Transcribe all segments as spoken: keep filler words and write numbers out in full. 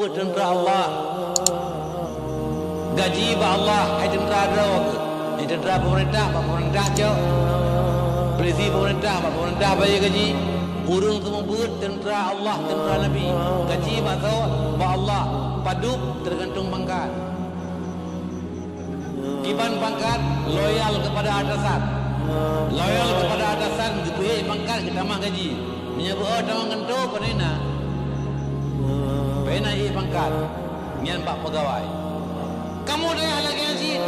Teuntra Allah. Gaji bak Allah, hai teuntra droe keuh. Hai teuntra pemerintah, bak pemerintah cok. Polisi pemerintah, bak pemerintah bayeue gaji. Ureuëng seumeubeuet teuntra Allah, teuntra Nabi. Gaji bak soe? Bak Allah. Padub? Teugantung pangkat. Kiban pangkat, loyal kepada atasan. Loyal kepada atasan, geupeuék pangkat, geutamah gaji. Meunyoe beu-o tamong keuntô, pane na? Pane na ék pangkat? Nyan bak peugawai. Kamoe dayah lagée nyan cit,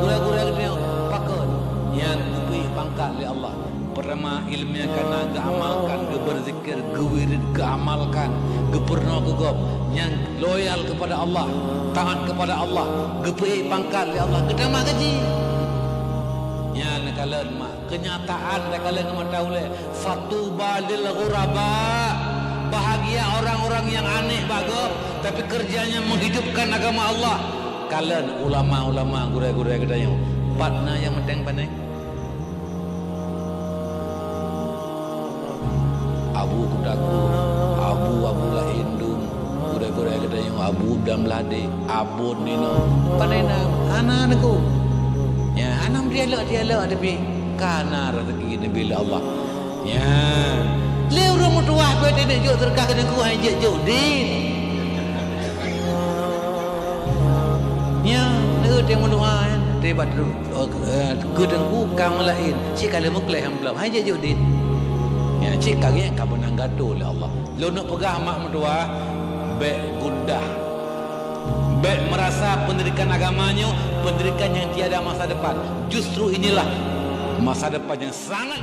gurée-gurée geutanyoe, pakon? Nyan geupeuék pangkat lé Allah. Peurama iéleumé ka na geuamalkan, geubeurzikir, geuwirid, geuamalkan, geupeurunoe keu gob, nyang loyal kepada Allah, taat kepada Allah, geupeuék pangkat lé Allah, geutamah gaji. Nyan takalon mak, keunyataan takalon ngon mata ulée. Fatuba lil ghuraba. Bahagia orang-orang yang aneh bak gob, tapi kerjanya menghidupkan agama Allah. Kalon ulama-ulama, gurée-gurée geutanyoe, pat na nyang meuténg pane? Abu Kuta Krueng, Abu, Abu Laén Dum, gurée-gurée geutanyoe, Abu Dam Lade, Abu Nino. Pane na? Hana neuku. Ya, hana meudialog-dialog, tapi ka na rezeki neubi lé Allah. Ya. Lé ureuëng meutuwah pih teuneuk jok seudeukah keu teungku, hai jeuet jok udin. Nyan, neueu teuh meudoa, nyan. Teuh bak, eh, keu teungku ka meulaén, cit ka lheueh meukleh amplop. Hai jeuet jok udin. Nyan, cit ka gét ka beunang gato lé Allah. Lôn neuk peugah mak meutuwah, bék gundah. Bék merasa pendidikan agama nyoe pendidikan yang tiada masa depan. Justru inilah masa depan yang sangat